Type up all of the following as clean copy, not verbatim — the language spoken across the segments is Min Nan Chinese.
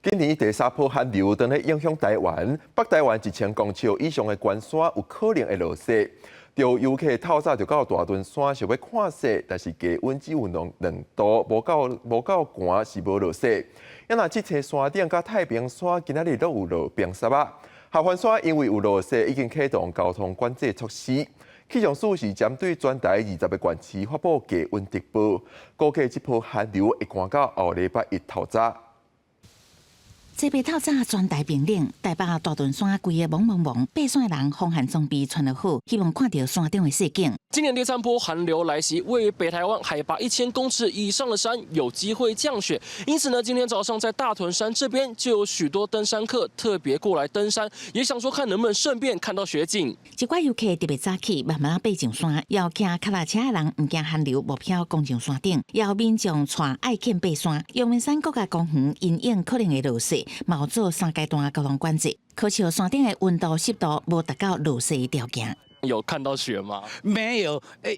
今年第三波寒流當咧影響台灣，北台灣1000公尺以上的懸山有可能會落雪。著遊客透早就到大屯山想欲看雪，但是低溫只有2度，無夠寒是無落雪。啊若七星山頂佮太平山今仔日攏有落冰雪仔。合歡山因為有落雪，已經啟動交通管制措施。氣象署是針對全台20個縣市發布低溫特報，估計這波寒流會寒到後禮拜一透早。這擺透早全台冰冷，台北大屯山規个濛濛濛，爬山的人防寒裝備穿得好，希望看著山頂的雪景。今年第三波寒流來襲，位於北台灣海拔1000公尺以上的山有機會降雪，因此呢，今天早上在大屯山這邊就有許多登山客特別過來登山，也想說看能不能順便看到雪景。一寡遊客特別早起，慢慢爬上山，有騎腳踏車的人毋驚寒流，目標攻上山頂，有民眾帶愛犬爬山。陽明山國家公園因應可能會落雪，嘛做三階段交通管制，可惜山頂的溫度濕度無達到落雪的條件。有看到雪嗎？沒有，欸，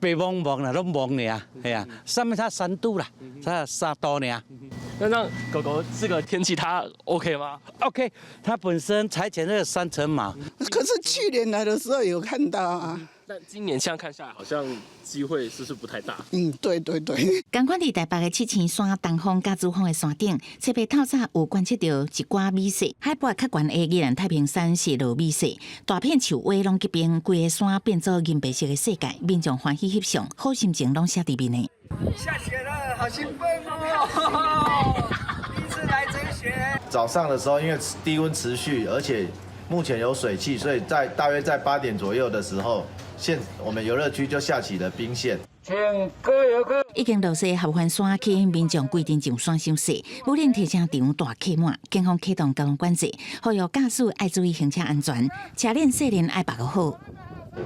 白茫茫啦，攏茫爾，係啊，上面才3度啦，才3度爾。那狗狗這個天氣它 OK 嗎？OK，它本身柴犬那個三層毛。可是去年來的時候有看到啊。但今年這樣看下來，好像機會是不是不太大？嗯，對對對。仝款佇台北的七星山、東峰佮主峰的山頂，初八透早有觀測著一寡米雪。海拔較懸的宜蘭太平山是落米雪，大片樹葉攏結冰，規个山變做銀白色的世界，民眾歡喜翕相，好心情攏寫佇面的。下雪了，好興奮哦！第一次來追雪。早上的時候，因為低溫持續，而且目前有水汽，所以在大約在8點左右的時候，現我們遊樂區就下起了冰霰。請各遊客。已經落雪合歡山吸引民眾規陣上山賞雪，武嶺停車場大客滿，警方啟動交通管制，呼籲駕駛愛注意行車安全，車鏈細鏈愛縛好。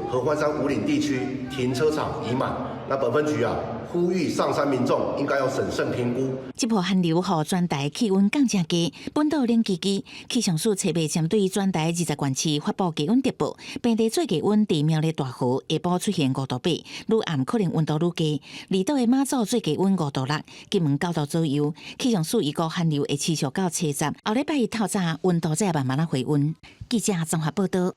合歡山武嶺地區停車場已滿，那本分局啊呼籲上山民眾應該要審慎評估。這波寒流予全台氣溫降誠低，本島冷吱吱。氣象署初八針對全台20縣市發布低溫特報，平地最低溫佇苗栗大河下晡出現5度8，愈暗可能溫度愈低。離島的馬祖最低溫5度6，金門9度左右。氣象署預估寒流會持續到初十，後禮拜一透早溫度才慢慢仔回溫。記者綜合報道。